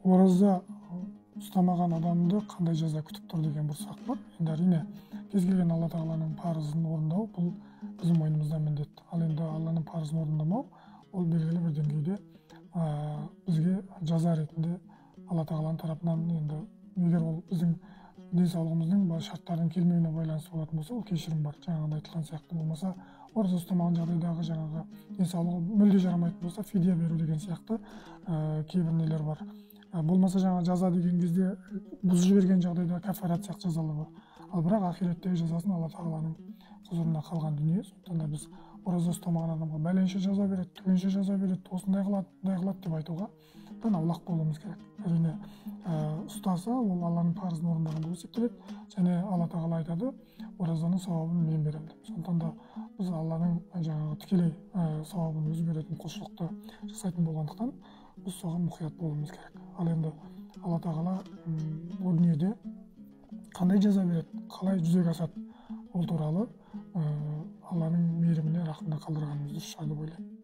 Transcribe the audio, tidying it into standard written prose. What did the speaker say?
Ораза ұстамаған адамды қандай жаза күтіп тұр деген бір сұрақ бар. Енді әрине, кез келген Алла тағаланың парызын орындау бұл біздің мойнымызда міндет. Ал енді Алланың парызын орындамау ол белгілі бір деңгейде бізге жаза ретінде Алла тағаланың тарапынан, енді егер ол біздің денсаулығымыздың бар шарттарының келмеуіне байланысты болатын болса, ол кешірім бар, жаңағыдай айтылған сияқты. Болмаса ораза ұстамаған жағдайдағы жаңағы денсаулығы мүлде жарамайтын болса, фидия беру деген сияқты кейбір нелер бар. Болмаса жаңа жаза деген кезде бұзып жіберген жағдайда кафарат сияқты жазалар бар. Ал бірақ ақиреттегі жазасын Алла тағаланың құзырында қалған дүние. Сондықтан да біз ораза ұстамаған адамға бәленше жаза береді, түгенше жаза береді, осындай қылады, мындай қылады деп айтуға аулақ болуымыз керек. Әрине, ұстаса ол Алланың парызын орындаған болып есептеледі. Және Алла тағала айтады, оразаның сауабын мен беремін деп. Сондықтан да біз Алланың жаңағы тікелей сауабын өзі беретін құлшылықты жасайтын болғандықтан біз соған мұқият болуымыз керек. Ал енді Алла тағала о дүниеде қандай жаза береді, қалай жүзеге асады, ол туралы Алланың мейіріміне, рахымына қалдырғанымыз дұрыс шығар деп ойлаймын.